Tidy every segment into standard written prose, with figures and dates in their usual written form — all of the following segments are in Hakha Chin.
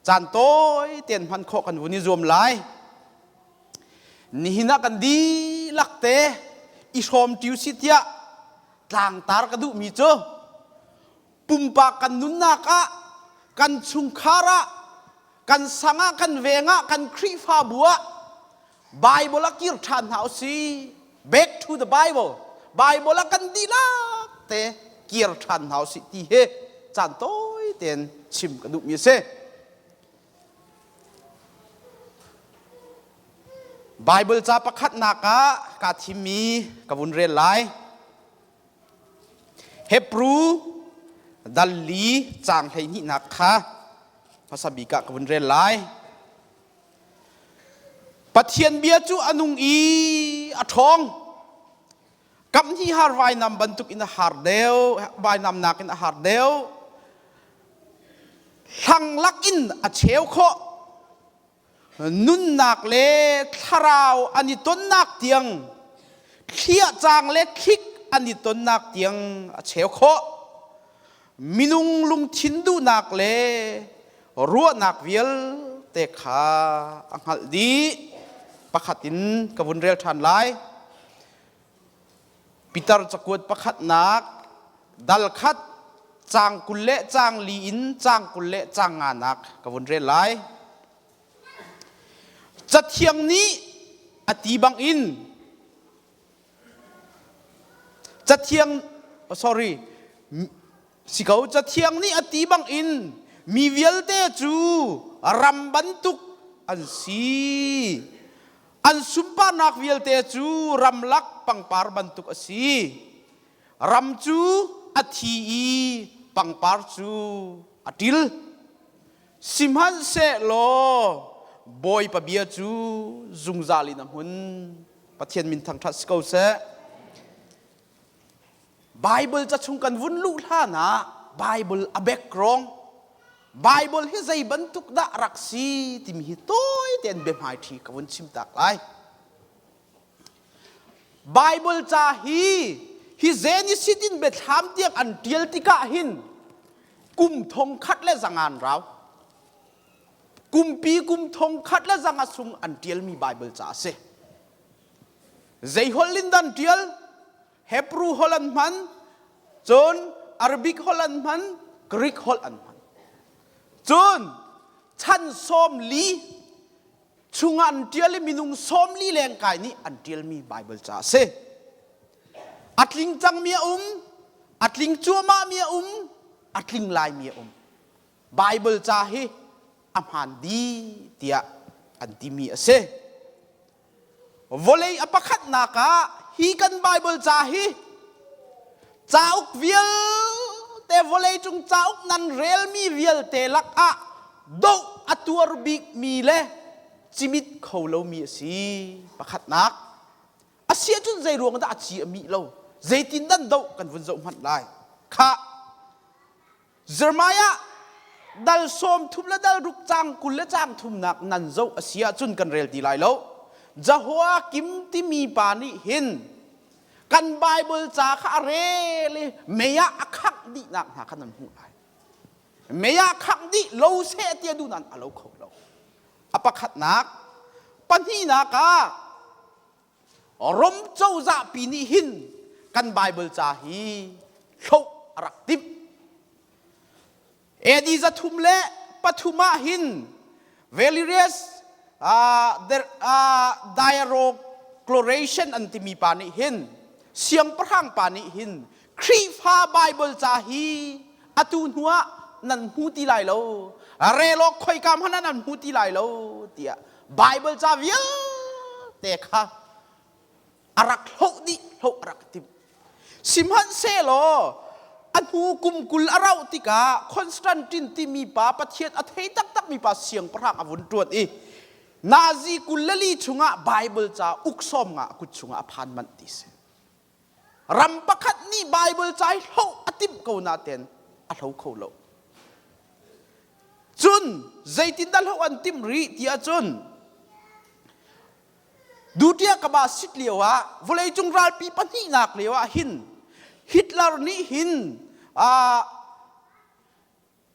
Caan tawi tein hman khawh kan vun i zuam lai. Nihin ah kan dihlak te i hrawm ṭi usih tiah tlangtar ka duhmi cu pumpak kan nunnak ah, kan chungkhar ah, kan sang ah, kan veng ah, kan Khrihfabu ah Bible ah kir ṭhan hna usih. Back to the Bible. Bible ah kan dihlak te kir ṭhan hna usih ti hi caan tawi tein chim ka duhmi a si. Bible ca pakhatnak ah kaa thimmi ka vun rel lai. Hebru dal li caang 12nak kha hmasa bik ah ka vun rel lai. Pathian bia cu a nung i a ṭhawng. Kamhnih har vainam bantuk in a har deuh, vainam nakin a har deuh. Hlang lakin a cheu khawh. Nunnak le thlarau an i tonnak tiang, thliahcang le thlik an i tonnak tiang a cheu khawh. Minung lungthin duhnak le ruahnak vialte kha a hngalh dih. Pakhat in ka vun rel ṭhan lai. Peter cakuat pakhatnak dal khat caang 20 le caang li in caang 20 le caang nganak ka vun rel lai. Cathiang nih a ti bangin Cathiang sorry si ko Cathiang nih a ti bangin mi vialte cu ram bantuk an si. An sunparnak vialte cu ramlak pangpar bantuk a si. Ram cu a thi i pangpar cu a ṭil. Sihmanhsehlaw Bawipa bia cu zungzal in a hmun. Pathian min thangṭhat si ko seh. Bible ca chung kan vun luh hlan ah Bible a background Bible hi zei bantuk dah rak si timi hi tawi tein biahmaiṭhi ka vun chim tak lai. Bible ca hi hi Genesis in biathlam tiang an ṭial tikah hin kum thong khat le zangan rau. Kumpi kum thong khat le zanga sung an ṭialmi Bible ca a si. Zei holh in dan ṭial? Hebrew holh an hman, cun Arabic holh an hman, Greek holh an hman. Cun chan 40 chungah an ṭial i minung 40 lengkai nih an ṭialmi Baibal ca a si. A tling cangmi a um, a tling cuahmahmi a um, a tling laimi a um. Baibal ca hi a hmaan dih tiah an timi a si. Vawlei a pakhatnak ah hi kan Baibal ca hi cauk vialte vawleicung cauk nan relmi vialte lakah doh a tuar bikmi le cimit kho lomi a si. Pakhatnak. A si ahcun zei ruang dah a ci a mih lo? Zeitin dan doh kan vun zoh hmanh lai. Khah Jeremiah dal 30 le dal ruk caang 20 le caang thumnak nan zoh a si ahcun kan rel ti lai lo. Jehoiakim timi pa nih hin kan Bible ca kha a rel i mei ah a khangh dihnak hna kha nan hmuh lai. Mei ah khangh dih lo seh ti a duh nain a lo kho lo. A pakhatnak, pahnihnak ah Rom cozah pi nih hin kan Bible ca hi hloh a rak timh. AD 303 ah hin Valerius Diocletian an timi pa nih hin siangpahrang pa nih hin Khrihfa Bible ca hi atu hnu ah nan hmu ti lai lo rel awk khoika hmanh ah nan hmu ti lai lo tiah Bible ca vialte kha a rak hloh dih hloh a rak timh. Sihmanhsehlaw a hnu kum 20 a rauh tikah Constantine timi pa Pathian a thei taktakmi pa siangpahrang a vun ṭuan i Nazi 24 chungah Bible ca uk 90 a kut chungah a phan manh ti si. Ram pakhat nih Bible ca hi hloh a timh ko naten a hlo kho lo. Cun zeitindah hloh an timh rih ti ahcun Dutia kaba sit lio ah vawleicung ralpi pahnihnak lio ah hin Hitler nih hin.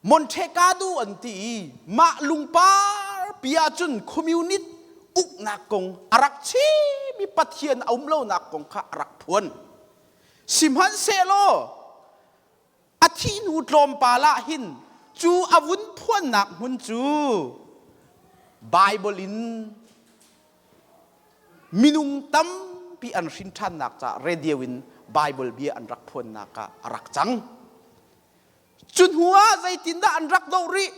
Monte Carlo an ti i mah lungpar pi ahcun communist uknak kong a rak chim i Pathian a um lonak kong kha a rak phuan. Sihmanhsehlaw a thih hnu tlawmpal ah hin cu a vun phuannak hmun cu Bible in minung tampi an hrin ṭhannak caah radio in Bible bia an rak phuannak ah a rak cang. Cu hnu ah zeitindah an rak doh rih?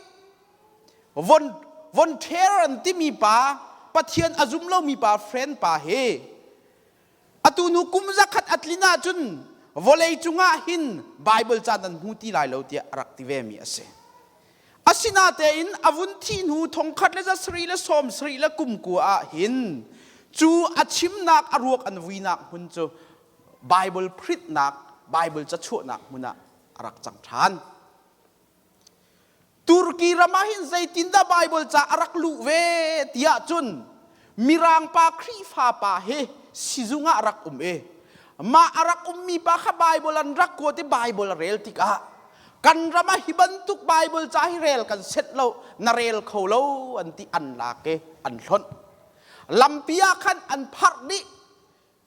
Von, von Ter an timi pa, Pathian a zum lomi pa friend pa he atu hnu kum zakhat a tlin ahcun vawlei cungah hin Bible ca nan hmu ti lai lo tiah a rak ti vemi a si. Asinatein a vun thih hnu thongkhat le zasarih le sawm sarih le kum kua ah hin cu a chimnak a ruak an vuinak hmun cu Bible printnak Bible ca chuahnak hmun ah a rak cang ṭhan. Turkey ram ah hin zeitindah Bible ca a rak luh ve tiah cun Mirang pa Khrihfa pa he sizung ah a rak um i mah a rak ummi pa kha Bible an rak kuat i Bible a rel tikah kan ram ah hi bantuk Bible ca hi rel kan set lo na rel kho lo an ti an lak i an hlonh lampi ah khan an pharh dih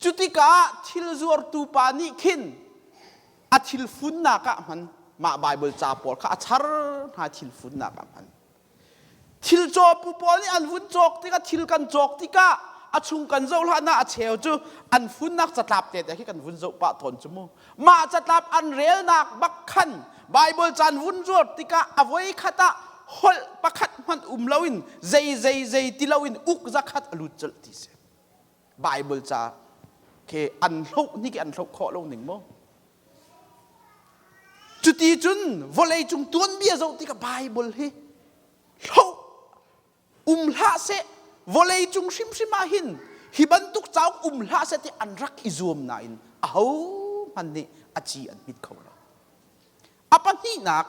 Cutikah thil zuartu pa nih khin a thil funnak ah hman mah Baibal ca pawl kha a char hna thil funnak ah hman. Thil cawpu pawl nih an vun cawk tikah thil kan cawk tikah a chung kan zoh hlan ah a cheu cu an funnak catlap te te khi kan vun zoh pah tawn cu mu. Mah catlap an relnak bak khan Baibal caan vun zuar tikah a voi khat ah holh pakhat hmanh um loin zei zei zei ti loin uk zakhat a lut colh ti si. Bible ca khi an hloh ni khi an hloh khawh lo ning maw? Cuti cun vawlei cung tuanbia zoh tikah Bible hi hloh um hlah seh vawlei cung hrimhrim ah hin hi bantuk cauk um hlah seh ti an rak i zuam nain aho hmanh nih a ci an hmit kho lo. A pahnihnak,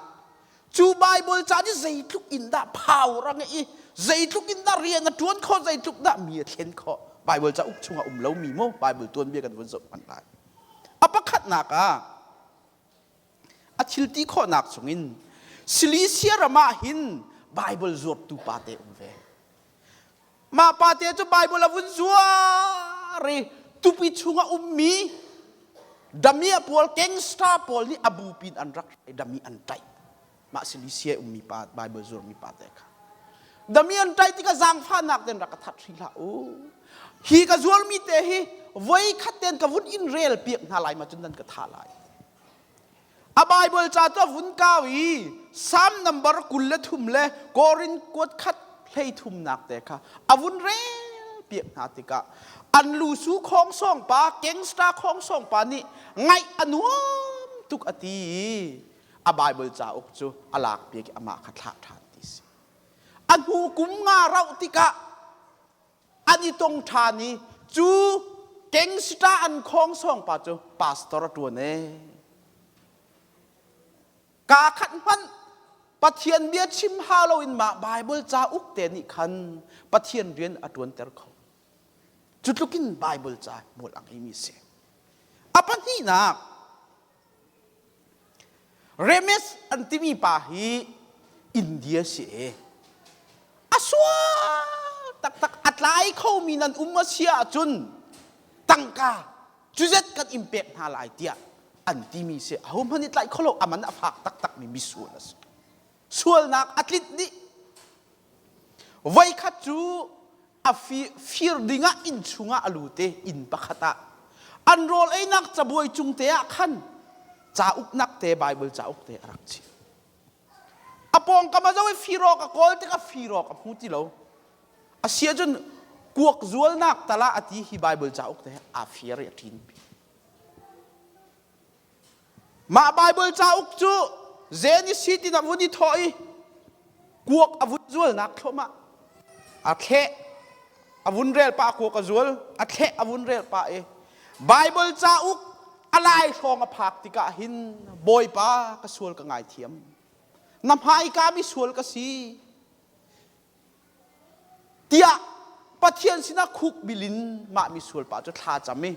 cu Baibal ca nih zeitluk in dah power a ngeih i zeitluk in dah rian a ṭuan khawh, zeitluk dah mi a thlen khawh. Baibal cauk chungah um lomi mu Baibal tuanbia kan vun zoh hmanh lai. A pakhatnak ah, a thil ti khawhnak chungin Cilicia ram ah hin Baibal zuartu pate um ve. Mah pate cu Baibal a vun zuar i tupi chungah ummi damiah pawl gangster pawl nih a bupi in an rak i dami an ṭaih. Mah Cilicia ummi pa Baibal zuarmi pa te kha. Dami an ṭaih tikah zaangfahnak ten rak ka that hri hlah u. Hi ka zuarmi te hi voi khat ten ka vun in rel piak hna lai ma cun nan ka thah lai. A Bible ca cu a vun kau i Psalm number 23 le Korin kuat khat hlei thumnak te kha a vun rel piak hna tikah an lusu khawngsawng pa gangster khawngsawng pa nih ngaih a nuam tuk a ti i a Bible cauk cu a lak piak i amah kha thlah ṭhan ti si. A hnu kum nga rauh tikah an i tong ṭhan i cu gangster an khawngsawng pa cu pastor a ṭuan ee. Kaa khat hmanh Pathian bia chim ha loin mah Bible cauk te nih khan Pathian rian a ṭuanter kho. Cu tlukin Bible ca hmual a ngeimi si. A pahnihnak, Remes an timi pa hi India si e. A sual taktak a tlai khomi nan um a si ahcun tangka cuzet kan in pek hna lai tiah an timi si. Ahohmanh nih tlaih kholo aman a fak taktakmi misual a si. Sualnak a tlinh dih. Voikhat cu a fir dingah inn chungah a lut i inn pakhat ah an rawl einak cabuai cung te ah khan cauk nak te Bible cauk te a rak chim. A pawngkam a zoh i fir awk a kawl tikah fir awk a hmu ti lo. A si ahcun kuak zualnak tal ah a ti hi Bible cauk te aa fir i a ṭinpi. Mah Baibal cauk cu Zenisi tin a vun i thawh i kuak a vun zualnak thluahmah. A thleh, a vun rel pah kuak a zual, a thleh a vun rel pah i Baibal cauk a lai hrawng a phak tikah hin Bawipa ka sual ka ngaithiam. Na hmaika mi sual ka si. Tiah Pathian sinah khuk bil in mah misual pa cu thla cam i.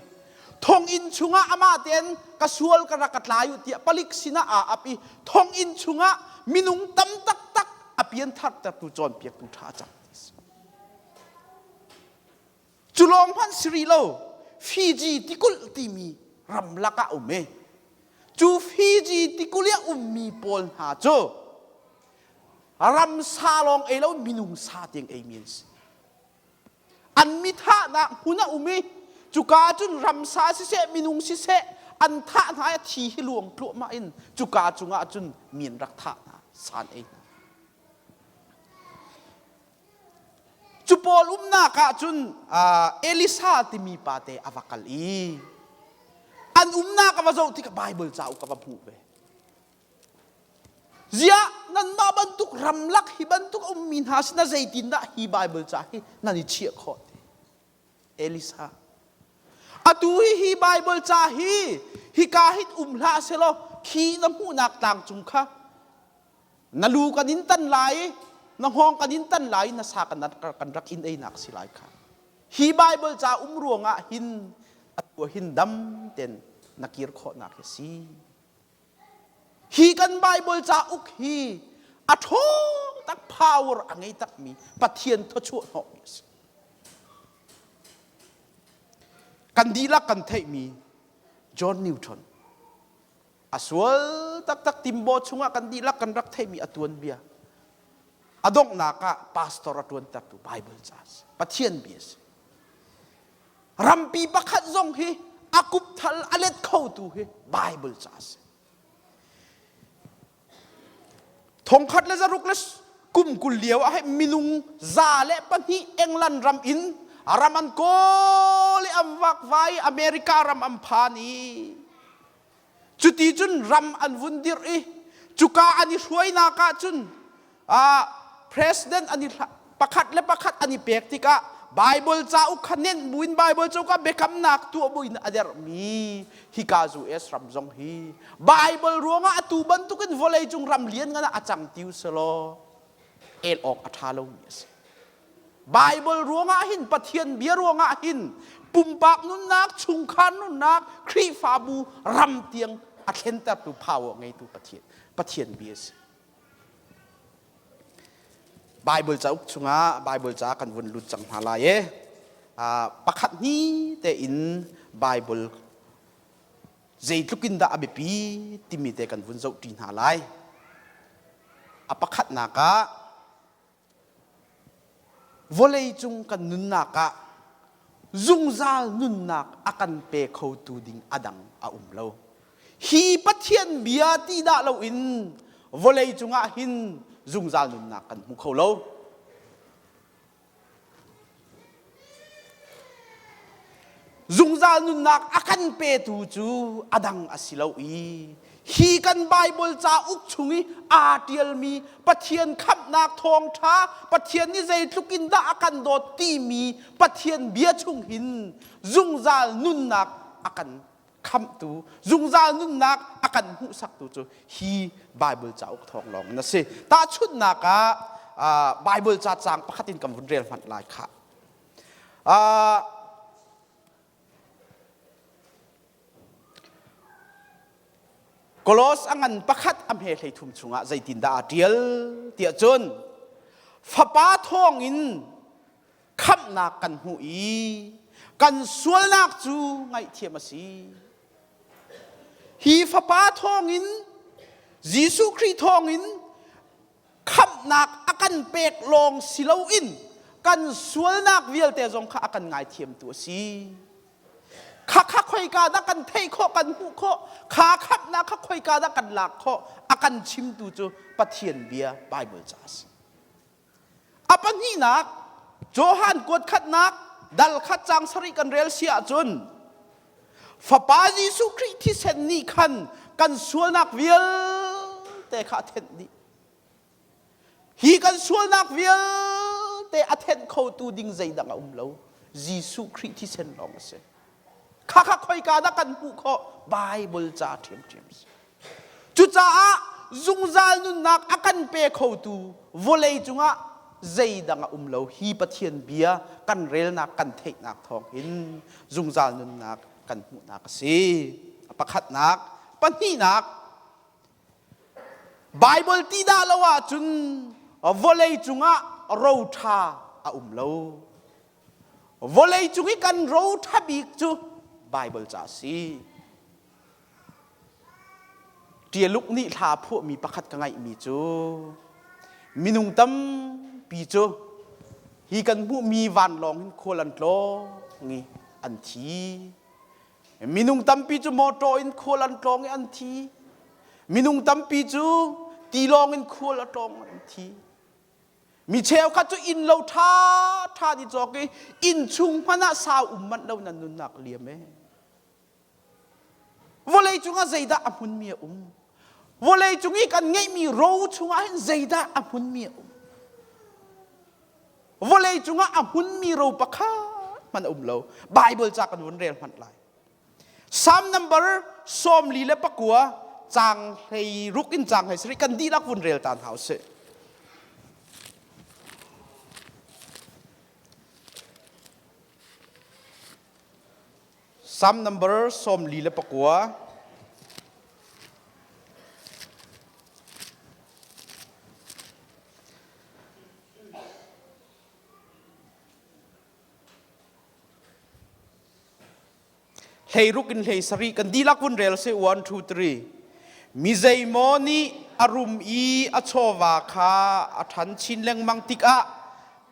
Thonginn chungah amah tein ka sual ka rak ka tlai u tiah palik sinah aa ap i thonginn chungah minung tam taktak a pianthartertu cawnpiaktu ṭha a cang ti si. Cu lawng hmanh si rih lo, Fiji tikulh timi ramlak ah um i cu Fiji tikulh i a ummi pawl hna cu ramsa lawng ei lo minung sa tiang eimi an si. An mithahnak hmun a um i cuka cun ramsa siseh minung siseh an thah hna i a thi hi luang tluahmah in cuka cungah cun mi an rak thah hna, san ei hna. Cu pawl umnak ah cun Elisa timi pa te a va kal i an umnak a va zoh tikah Baibal cauk a va hmuh ve. Ziah nanmah bantuk ramlak hi bantuk a ummi hna sinah zeitindah hi Baibal ca hi nan i chiah khawh ti? Elisa. Atu hi hi Baibal ca hi hika hin um hlah selaw khi na hmuhnak tlang cung kha na lu kan in tan lai i na hngawng kan in tan lai i na sa kan kan rak in einak si lai kha. Hi Baibal ca um ruangah hin atu hin dam ten na kir khawhnak hi si. Hi kan Baibal cauk hi a ṭhawng tak power a ngei takmi Pathian thawchuah hnawhmi a si. Kan dihlak kan theihmi John Newton a sual taktak timbaw chungah kan dihlak kan rak theihmi a tuanbia a donghnak ah pastor a ṭuantertu Baibal ca a si Pathian bia a si. Rampi pakhat zong hi a kupthal a let khotu hi Bible ca a si. Thongkhat le zaruk le kum 20 lio ah minung 102 England ram in ram an kawl i an vakvai America ram an phan i cuti cun ram an vun dirh i cuka an i hruainak ah cun president an i pakhat le pakhat an i pek tikah Bible cauk kha nenh buin Bible cauk ah biakamnak tuah buin a derhmi hika US ram zong hi Bible ruangah atu bantukin vawleicung ram lian ngan ah a cang tiu selaw el awk a ṭha lomi a si. Bible ruangah hin Pathian bia ruangah hin pumpak nunnak, chungkhar nunnak, Khrihfabu ram tiang a thlentertu power ngeitu Pathian Pathian bia a si. Bible cauk chungah Bible ca kan vun lut cang hna lai e. Pakhat hni tein Bible zeitluk in dah a biapi timi te kan vun zoh ṭi hna lai. A pakhatnak ah Vawleicung kan nunnak ah zungzal nunnak a kan pe khotu ding a dang a um lo. Hi Pathian bia ti dah loin vawleicung ah hin zungzal nunnak kan hmu kho lo. Zungzal nunnak a kan petu cu a dang a si lo i hi kan Baibal cauk chung i aa ṭialmi Pathian khamhnak thawngṭha, Pathian nih zeitluk in dah a kan dawt timi Pathian bia chung hin zungzal nunnak a kan khamhtu, zungzal nunnak a kan hmuhsaktu cu hi Baibal cauk thawng lawng in a si. Tahchunhnak ah Baibal ca caang pakhat in kan vun rel hmanh lai khah. Kolos a ngan pakhat a hme 13 chungah zeitindah aa ṭial tiah cun fapa thawngin khamhnak kan hmuh i kan sualnak cu ngaihthiam a si. Hi fapa thawngin Jesuh Khrih thawngin khamhnak a kan pek lawng si loin kan sualnak vialte zong kha a kan ngaithiamtu a si. Kha kha khoika dah kan theih khawh kan hmuh khawh kha khamhnak kha khoika dah kan lak khawh a kan chimtu cu Pathian bia Bible ca a si. A pahnihnak Johan kuat khatnak dal khat cang sarih kan rel si ahcun Fapa Jesuh Khrih thisen nih khan kan sualnak vialte kha a thenh dih. Hi kan sualnak vialte a thenh khotu ding zeidang a um lo. Jesuh Khrih thisen lawng a si. Kha kha khoika dah kan hmuh khawh? Bible ca ṭhiamṭhiam a si. Cucaah zungzal nunnak a kan pe khotu vawlei cungah zeidang a um lo. Hi Pathian bia kan relnak kan theihnak thawng hin zungzal nunnak kan hmuhnak a si. A pakhatnak, pahnihnak, Bible ti dah lo ahcun vawlei cungah ro ṭha a um lo. Vawlei cung i kan ro ṭha bik cu Bible ca a si. Ṭialuk nih hla phuahmi pakhat ka ngaihmi cu minung tampi cu hi kan hmuhmi vanlawng hin khual an tlawng i an thi. Minung tampi cu mawṭaw in khual an tlawng i an thi. Minung tampi cu tilawng in khual a tlawng an thi. Mi cheukhat cu inn lo ṭha ṭha di cawk i inn chung hmanh ah sau um manh lo nan nunnak liam ee. Vawlei cungah zeidah a hmunmi a um? Vawlei cung i kan ngeihmi ro chungah hin zeidah a hmunmi a um? Vawlei cungah a hmunmi ro pakhat hmanh a um lo. Bible ca kan vun rel hmanh lai. Psalm number 49 caang 16 in caang 17 kan dihlak vun rel ta hna usih. Psalm number 49. Hleiruk in hlei sarih kan dihlak vun rel si 1 2 3 mi zeimaw nih a rum i a chawva kha a ṭhan chin lengmang tikah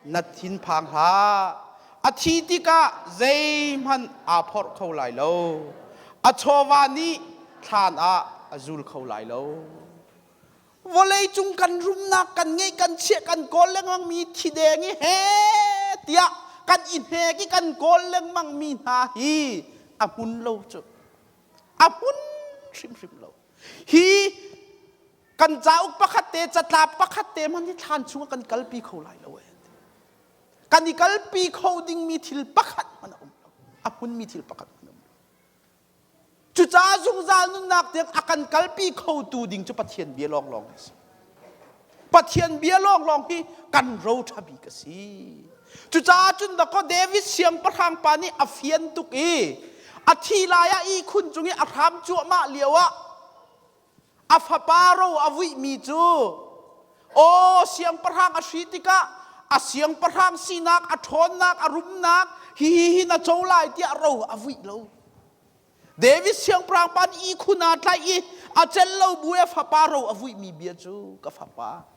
na thinphang hlah. A thi tikah zeihmanh aa phorh kho lai lo. A chawva nih thlan ah a zul kho lai lo. Vawleicung kan rumnak kan ngeih kan chiah kan kawl lengmang mi thi deng i he tiah kan i hnek i kan kawl lengmang mi hna hi a hmun lo cu. A hmun hrimhrim lo. Hi kan cauk pakhat te catlap pakhat te hmanh hi thlan chungah kan kalpi kho lai lo eh kan i kalpi kho dingmi thil pakhat hmanh a um lo a hmunmi thil pakhat hmanh a um lo cucaah zungzal nunnak tiang a kan kalpi khotu ding cu Pathian bia lawnglawng a si Pathian bia lawnglawng hi kan ro ṭha bik a si cucaah cun dakaw David siangpahrang pa nih a fian tuk i a thi lai ah ihkhun cung i a hram cuahmah lio ah A fapa ro a vuihmi cu aw siangpahrang a si tikah a siangpahrang sinak, a ṭhawnnak, a rumnak hihi hi na co lai tiah ro a vuih lo. David siangpahrang pa nih ihkhun aa tlaih i a celh lo bu i a fapa ro a vuihmi bia cu ka fapa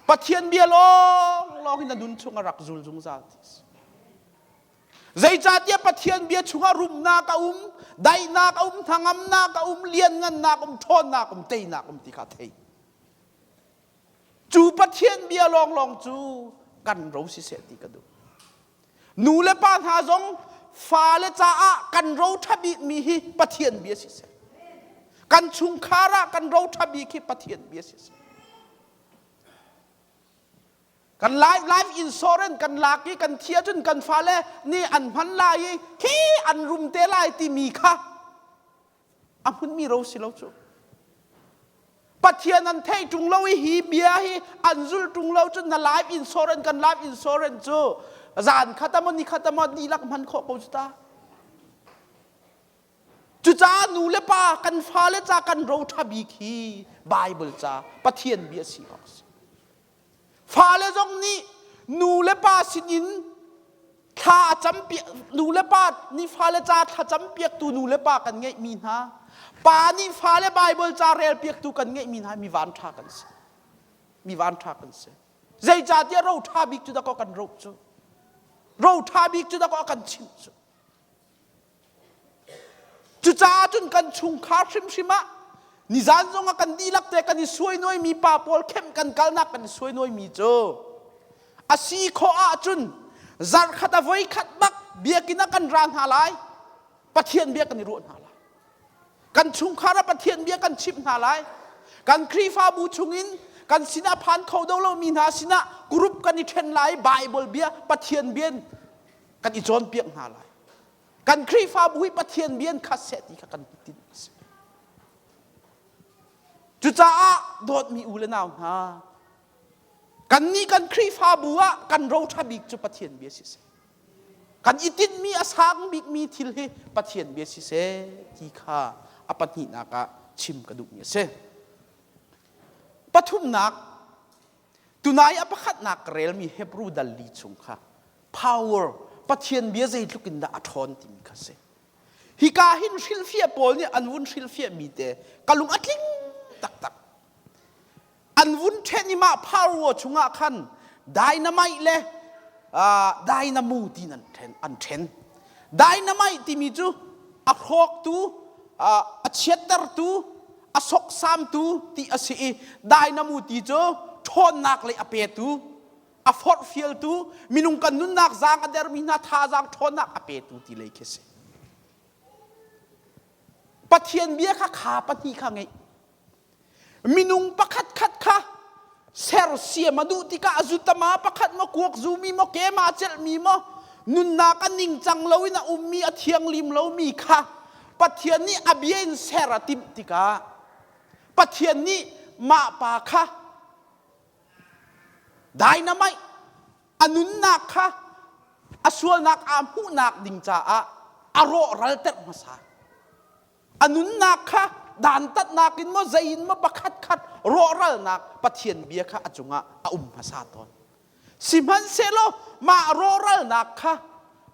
Pathian bia lawnglawng in na nun chung a rak zul zungzal ti a si. Zeicahtiah Pathian bia chungah rumnak a um, daihnak a um, hnangamnak a um, lianngannak um, ṭhawnnak um, teinak um ti kha thei. Cu Pathian bia lawnglawng cu kan ro siseh ti ka duh. Nu le pa hna zong fale caah kan ro ṭha bikmi hi Pathian bia siseh. Kan chungkhar ah kan ro ṭha bik hi Pathian bia siseh. Kan life life insurance kan lak i kan thi ahcun kan fale nih an hman lai i khi an rum te lai timi kha a hmunmi ro si lo cu. Pathian an theih ṭung lo i hi bia hi an zul ṭung lo cun na life insurance kan life insurance cu zan khat ah maw ni khat ah maw dihlak hman khawh ko cu ta. Cucaah nu le pa kan fale ca kan ro ṭha bik hi Bible ca Pathian bia si awk a si. Fale zong nih nu le pa sinin thla a campiak nu le pa nih fale ca thla campiaktu nu le pa kan ngeihmi hna pa nih fale Bible ca relpiaktu kan ngeihmi hna mi van ṭha kan si. Mi van ṭha kan si. Zeicahtiah ro ṭha bik cu dakaw kan roh cu. Ro ṭha bik cu dakaw a kan chimh cu. Cucaah cun kan chungkhar hrimhrim ah nizan zong ah kan dihlak te kan i suainuaimi pa pawl khem kan kalnak kan i suainuaimi cu a si khawh ahcun zarhkhat a voi khat bak biakinn ah kan ra hna lai Pathian bia kan i ruah hna lai kan chungkhar ah Pathian bia kan chimh hna lai kan Khrihfabu chungin kan sinah phan kho do lomi hna sinah group kan i ṭhen lai Bible bia Pathian bia kan i cawnpiak hna lai kan Khrihfabu hi Pathian bia in khat seh ti kha kan tinh a si cucaah dawtmi u le nau hna kannih kan Khrihfabu ah kan ro ṭha bik cu Pathian bia si seh. Kan i tinhmi a sang bikmi thil hi Pathian bia siseh ti kha a pahnihnak ah chim ka duhmi a si. Pathumnak, tunai a pakhatnak ka relmi Hebrew dal li chung kha power Pathian bia zeitluk in dah a ṭhawn timi kha si. Hika hin hrilhfiah pawl nih an vun hrilhfiahmi te ka lung a tling taktak. An vun ṭhen i mah power chungah khan dynamite le dynamo ti an ṭhen. An ṭhen. Dynamite timi cu a hrawktu, a chiattertu, a soksamtu ti a si i dynamo ti cu ṭhawnnak lei a petu, a forhfialtu, minung kan nunnak zaang a dermi hna thazaang ṭhawnnak a petu ti lei khi a si. Pathian bia kha kha pahnih kha ngeih. Minung pakhat khat kha sersiam a duh tikah a zutama pakhat maw kuak zumi maw kema celhmi maw nunnak a ningcang loin a ummi a thianglim lomi kha Pathian nih a bia in ser a timh tikah Pathian nih mah pa kha dynamite a nunnak kha a sualnak aa hmuhnak ding caah a rawhralter hmasa. A nunnak kha dantatnak in maw zei in maw pakhat khat rawhralnak Pathian bia kha a cungah a um hmasa tawn. Sihmanhsehlaw mah rawhralnak kha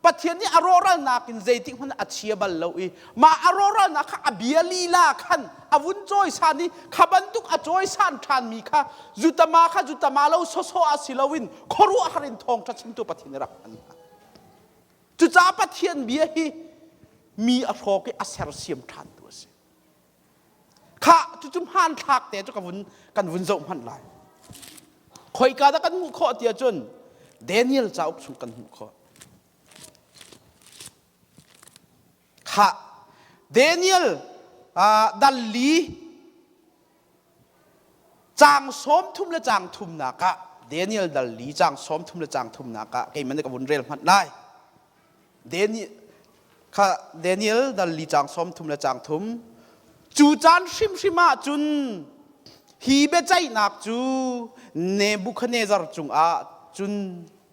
Pathian nih a rawhralnak in zeitik hmanh a chia bal lo i mah a rawhralnak kha a bia lila khan a vun cawisan i kha bantuk a cawisan ṭhanmi kha zutama kha zutama lo sawsawh ah si loin khuaruahhar in thawngṭha chimtu Pathian nih rak hman hna. Cucaah Pathian bia hi mi a hrawk i a sersiam ṭhantu a si. Khah cucu hmanthlak te cu ka vun kan vun zoh hmanh lai. Khoika dah kan hmuh khawh ti ahcun Daniel cauk chung kan hmuh khawh. Khah Daniel dal li Caang 30 le caang thumnak ah Daniel dal li caang 30 le caang thumnak ah keimah nih ka vun rel hmanh lai. Daniel kha Daniel dal li caang 30 le caang thum cu caan hrimhrim ah cun hi biaceihnak cu Nebuchadnezzar cungah cun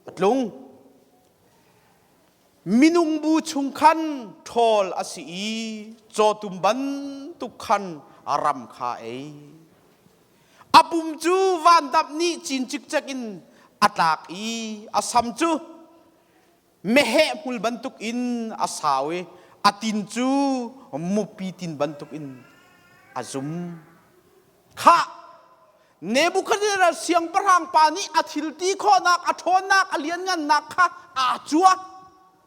a tlung. Minung bu chung khan ṭhawl a si i cawtum bantuk khan a ram kha a ei. A pum cu vandamh nih cin cikcek in a tlak i a sam cu meheh hmul bantukin a sau i a tin cu mupi tin bantukin a zum. Khah! Nebuchadnezzar siangpahrang pa nih a thil ti khawhnak, a ṭhawnnak, a lianngannak kha aa cuah.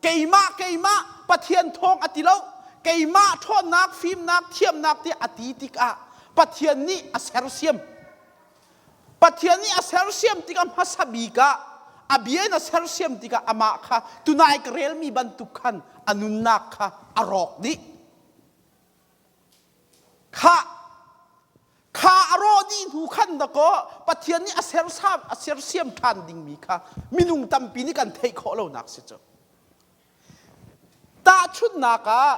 Keimah, keimah, Pathian thawng a ti lo. Keimah ṭhawnnak, fimnak, thiamnak tiah a ti tikah Pathian nih a sersiam. Pathian nih a sersiam tikah hmasa bik ah a bia in a sersiam tikah amah kha tunai ka relmi bantuk khan a nunnak kha a rawk dih. Khah kha a rawh dih hnu khan dakaw Pathian nih a sersam a sersiam ṭhan dingmi kha minung tampi nih kan theih khawh lonak si cu. Tahchunhnak ah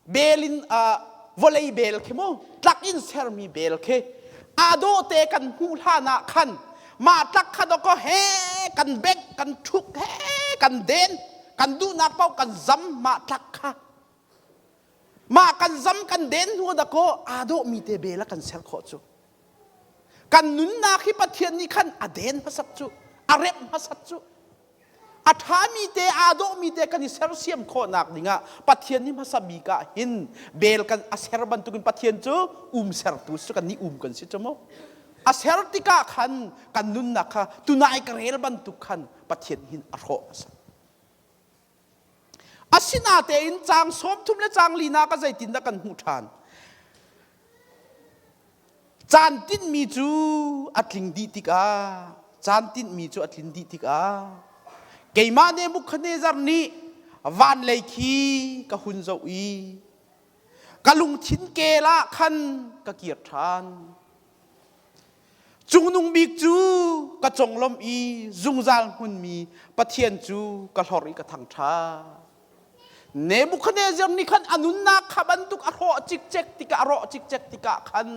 bel in vawlei bel khi mu tlak in sermi bel khi aa dawh te kan hmuh hlan ah khan mah tlak kha dakaw he kan bek kan ṭhuk he kan den kan duhnak paoh kan zam mah tlak kha Mah kan zam kan den hnu dakaw aa dawhmi te bel a kan ser khawh cu. Kan nunnak hi Pathian nih khan a den hmasat cu, a remh hmasat cu. A ṭhami te aa dawhmi te kan i sersiam khawhnak dingah Pathian nih hmasa bik ah hin bel kan a ser bantukin Pathian cu um sertu cu kan nih um kan si cu mu. A ser tikah khan kan nunnak kha tunai ka rel bantuk khan Pathian hin a hrawh hmasa. Asinatein caang 30 le caang linak ah zeitindah kan hmuh ṭhan? Caan tinhmi cu a tling dih tikah caan tinhmi cu a tlin dih tikah keimah Nebuchadnezzar nih van lei khi ka hun zoh i ka lungthin kel ah khan ka kir ṭhan. Cungnung bik cu ka conglawmh i zungzal hmunmi Pathian cu ka hlorh i ka thangṭhat. Nebuchadnezzar nih khan a nunnak kha bantuk a hrawh cikcek tikah a rawh cikcek tikah khan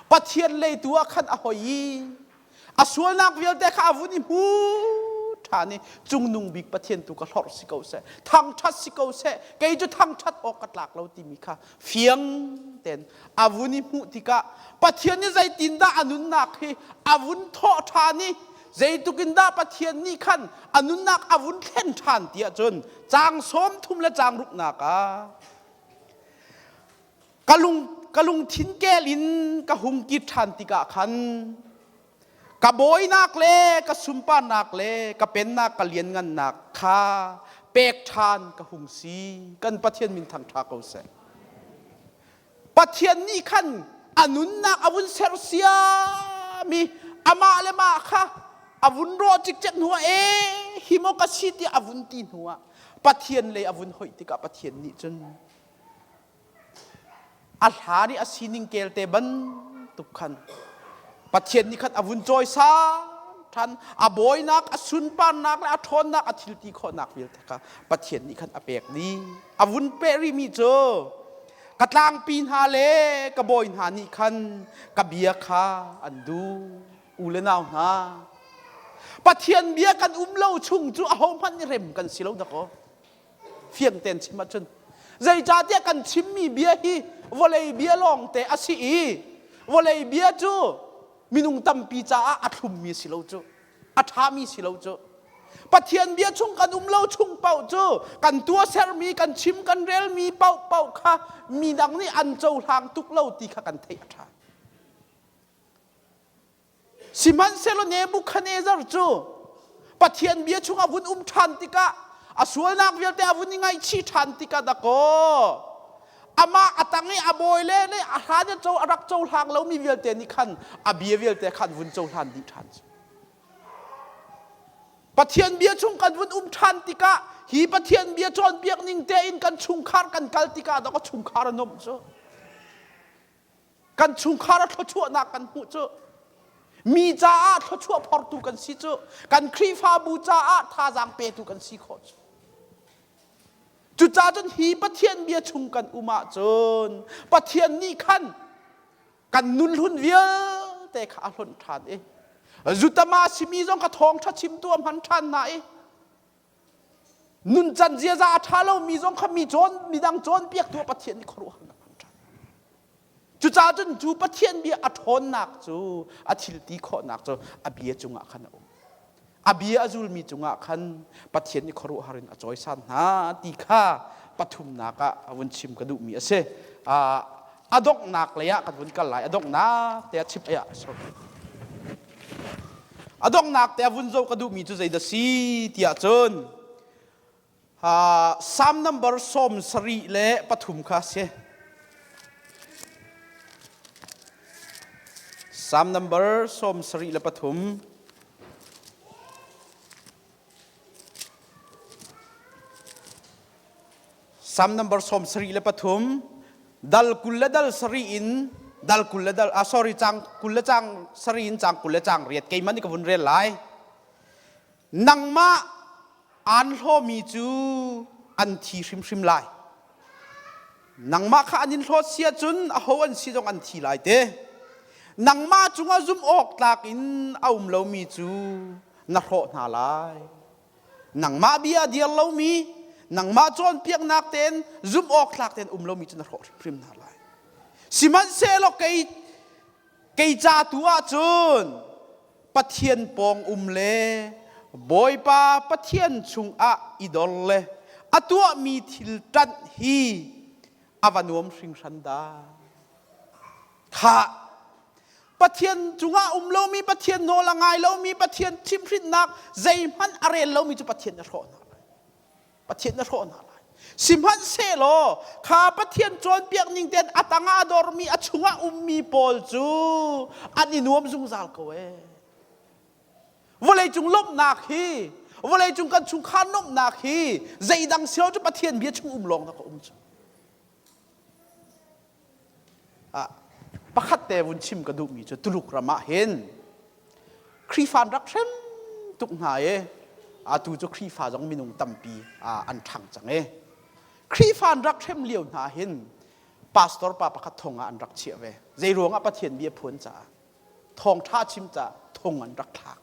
Pathian lei tu ah khan a hoi i a sualnak vialte kha a vun i hmut. Ṭhan i cungnung bik Pathian tu ka hlorh si ko seh, thangṭhat si ko seh, kei cu thangṭhat awk ka tlak lo timi kha fiang tein a vun i hmuh tikah Pathian nih zeitindah a nunnak hi a vun thawh ṭhan i zeitluk in dah Pathian nih khan a nunnak a vun thlen ṭhan ti ahcun caang 30 le caang ruknak ah ka lung ka lungthin kel in ka hung kit ṭhan tikah khan ka bawinak le ka sunparnak le ka pennak ka lianngannak kha pek ṭhan ka hung si. Kan Pathian min thangṭha ko seh. Pathian nih khan a nunnak a vun sersiam i amah le mah kha a vun rawh cikcek hnuah e hi maw ka si tiah a vun ti hnuah Pathian lei a vun hoih tikah Pathian nih cun a hlan i a sining kelte bantuk khan Pathian nih khan a vun cawisan ṭhan. A bawinak, a sunparnak le a ṭhawnnak, a thil ti khawhnak vialte kha Pathian nih khan a pek dih. A vun peh rihmi cu ka tlangpi hna le ka bawi hna nih khan ka bia kha an duh. U le nau hna, Pathian bia kan um lo chung cu ahohmanh nih rem kan si lo dakaw. Fiang tein chim ahcun zeicahtiah kan chimmi bia hi vawlei bia lawngte a si i vawlei bia cu minung tampi caah a thlummi si lo cu, a ṭhami si lo cu. Pathian bia chung kan um lo chung paoh cu kan tuahsermi, kan chim kan relmi paohpaoh kha midang nih an cohlang tuk lo ti kha kan theih a ṭha. Sihmanhsehlaw Nebuchadnezzar cu Pathian bia chungah vun um ṭhan tikah, a sualnak vialte a vun i ngaihchih ṭhan tikah dakaw amah a tang i a bawi le le a hlan i co a rak cohlang lomi vialte nih khan a bia vialte khan vun cohlan dih ṭhan cu. Pathian bia chung kan vun um ṭhan tikah, hi Pathian bia cawnpiak ning tein kan chungkhar kan kal tikah dakaw chungkhar a nuamh cu. Kan chungkhar a thluachuahnak kan hmuh cu, mi caah thluachuah phortu kan si cu, kan Khrihfabu caah thazaang petu kan si khawh cu. Cucaah cun hi Pathian bia chung kan um ahcun Pathian nih khan kan nunhlun vialte kha a hlonh ṭhan i zutama simi zong kha thawngṭha chimtu a hman ṭhan hna i nuncan ziaza a ṭha lomi zong kha mi cawn midang cawnpiaktu ah Pathian nih khuaruahharnak a hman ṭhan. Cucaah cun cu Pathian bia a ṭhawnnak cu, a thil ti khawhnak cu a bia cungah khan a um. A bia a zulmi cungah khan Pathian nih khuaruahhar in a cawisan hna ti kha pathumnak ah a vun chim ka duhmi a si. A donghnak lei ah kan vun kal lai. A donghnak te ah chim ai ah sorry. A donghnak te ah vun zoh ka duhmi cu zeidah si tiah cun Psalm number 73 kha si. Psalm number 73. Psalm number 73 dal 20 le dal sarih in dal 20 le dal ah sorry cang 20 le cang sarih in cang 20 le cang riat keimah nih ka vun rel lai. Nangmah aan hlawmi cu an thi hrimhrim lai. Nangmah kha an in hlawt si ahcun aho an si zong an thi lai te. Nangmah cungah zumh awk tlak in a um lomi cu na hrawh hna lai. Nangmah bia a dir lomi, nangmah cawnpiaknak tein zumh awk tlak tein um lomi cu na hrawh hrimhrim hna lai. Sihmanhsehlaw kei kei ca tu ahcun Pathian pawng um le Bawipa Pathian chungah i dor le a tuahmi thil ṭanh hi a va nuam hringhran dah. Khah! Pathian cungah um lomi, Pathian nawl a ngai lomi, Pathian chimhhrinhnak zeihmanh a rel lomi cu Pathian na hrawh hna lai. Pathian na hrawh hna lai. Sihmanhsehlaw kha Pathian cawnpiak ning tein a tangah a dormi, a chungah ummi pawl cu an i nuam zungzal ko ee. Vawleicung lawmhnak hi, vawleicung kan chungkhar lawmhnak hi zeidang silo cu Pathian bia chung um lawng na ka um cu. Ah, pakhat te vun chim ka duhmi cu Tuluk ram ah hin Khrihfa an rak hrem tuk hna i atu cu Khrihfa zong minung tampi an ṭhang cang i Khrihfa an rak hrem lio hna hin pastor pa pakhat thong ah an rak chiah ve. Zei ruangah? Pathian bia phuan caah, thawngṭha chim caah thong an rak thlak.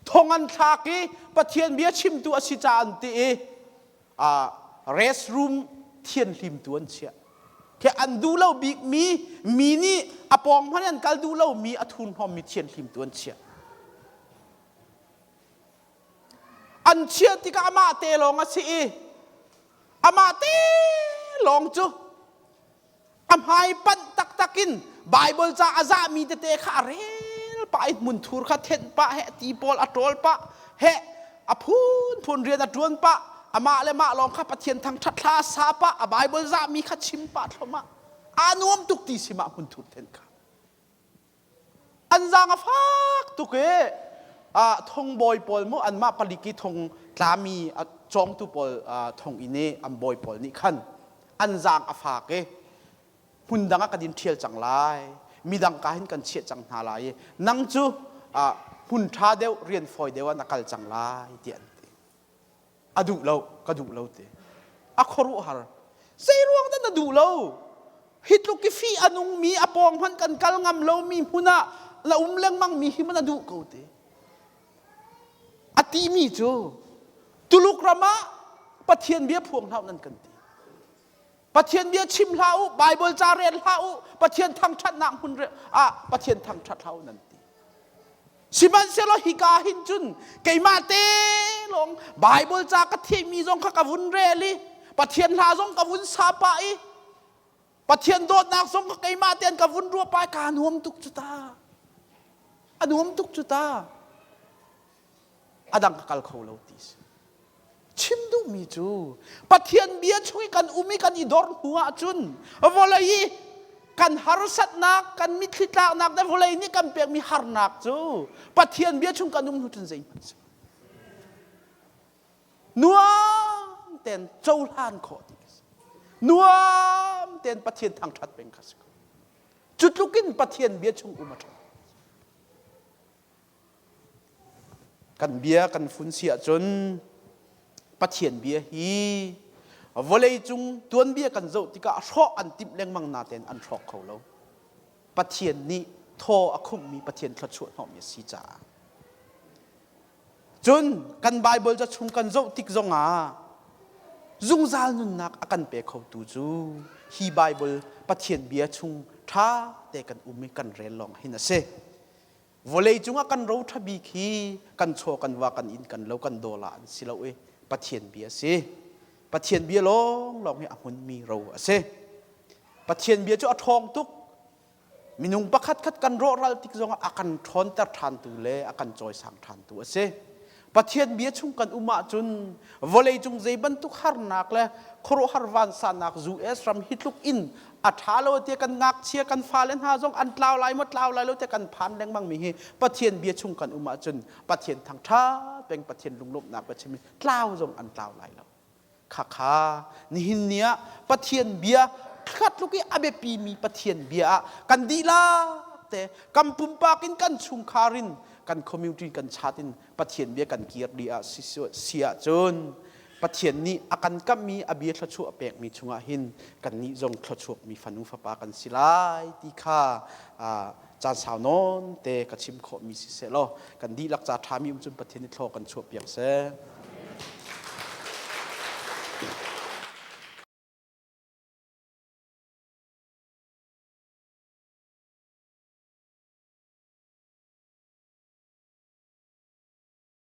Thong an thlak i Pathian bia chimtu a si ca an ti i restroom thianhlimtu an chiah. Khi an duh lo bikmi mi nih a pawng hmanh an kal duh lomi a thurhnawmmi thianhlimtu an chiah. An chiah tikah amah te lawng a si i amah te lawng cu a hmai panh taktak in Bible ca a zahmi tete kha a rel pah i hmunthur kha thenh pah he ti pawl a ṭawl pah he a phunphun rian a ṭuan pah amah le mah lawng kha Pathian thangṭhat hla sa pah a Bible zahmi kha chim pah thluahmah aa nuam tuk ti si mah hmunthur thenh kha. An zaang a fak tuk i thongbawi pawl mu anmah palik i thong tlami a cawngtu pawl thong inn i an bawi pawl nih khan an zaang a fak i hmun dang ah kan in ṭhial cang lai, midang ka hin kan chiah cang hna lai i nang cu hmun ṭha deuh rian fawi deuh ah na kal cang lai tiah an ti. A duh lo, ka duh lo ti. A khuaruahhar. Zei ruang dah na duh lo? Hi tluk i fih a nungmi a pawng hmanh kan kal ngam lomi hmun ah la um lengmang mi hi man a duh ko ti. A timi cu Tuluk ram ah Pathian bia phuang hlah nan kan ti. Pathian bia chim hlah u, Bible ca rel hlah u, Pathian thangṭhatnak hmun ah Pathian thangṭhat hlah u nan ti. Sihmanhsehlaw hika hin cun keimah te lawng Bible ca ka theihmi zong kha ka vun rel i Pathian hla zong ka vun sa pah i Pathian dawtnak zong kha keimah tein ka vun ruah pah i kaa nuam tuk cu ta. A nuam tuk cu ta. A dang ka kal kho lo ti si. Chim duhmi cu Pathian bia chung i kan um i kan i dor hnu ahcun vawlei i kan harsatnak, kan mitthli tlaknak le vawlei nih kan pekmi harnak cu Pathian bia chung kan um hnu cun zeihmanh si. Nuam tein cohlan khawh ti a si. Nuam tein Pathian thangṭhat peng kha si ko. Cu tluk in Pathian bia chung um a ṭha. Kan bia kan fun si ahcun Pathian bia hi vawleicung tuanbia kan zoh tikah hrawh an timh lengmang natein an hrawk kho lo. Pathian nih thaw a khumhmi Pathian thluachuah hnawhmi a si caah. Cun kan Baibal ca chung kan zoh tik zongah zungzal nunnak a kan pe khotu cu hi Baibal Pathian bia chung ṭha te kan um i kan rel lawng hin a si. Vawleicung ah kan ro ṭha bik hi kan chaw kan va kan inn kan lo kan dawla an si lo i Pathian bia a si. Pathian bia lawnglawng hi a hmunmi ro a si. Pathian bia cu a ṭhawng tuk. Minung pakhat khat kan rawhral tik zongah a kan ṭhawnter ṭhantu le a kan cawisang ṭhantu a si. Pathian bia chung kan um ahcun vawleicung zei bantuk harnak le khuaruahhar vansannak US ram hi tluk in a ṭha lo tiah kan ngakchia kan fale hna zong an tlau lai maw tlau lai lo tiah kan phan lengmang mi hi Pathian bia chung kan um ahcun Pathian thangṭhat peng Pathian lunglawmhnak ka chim i tlau zong an tlau lai lo. Khakha nihin ni ah Pathian bia thlat tluk i a biapimi Pathian bia ah kan dihlak te kan pumpak in kan chungkhar in kan community kan chat in Pathian bia kan kir dih ah si ahcun Pathian nih a kan kamhmi a bia thluachuah a pekmi chungah hin kannih zong thluachuakmi fanu fapa kan si lai ti kha caan sau nawn te ka chim khawhmi si seh law kan dihlak ca ṭhami um cun Pathian nih thlaw kan chuah piak seh.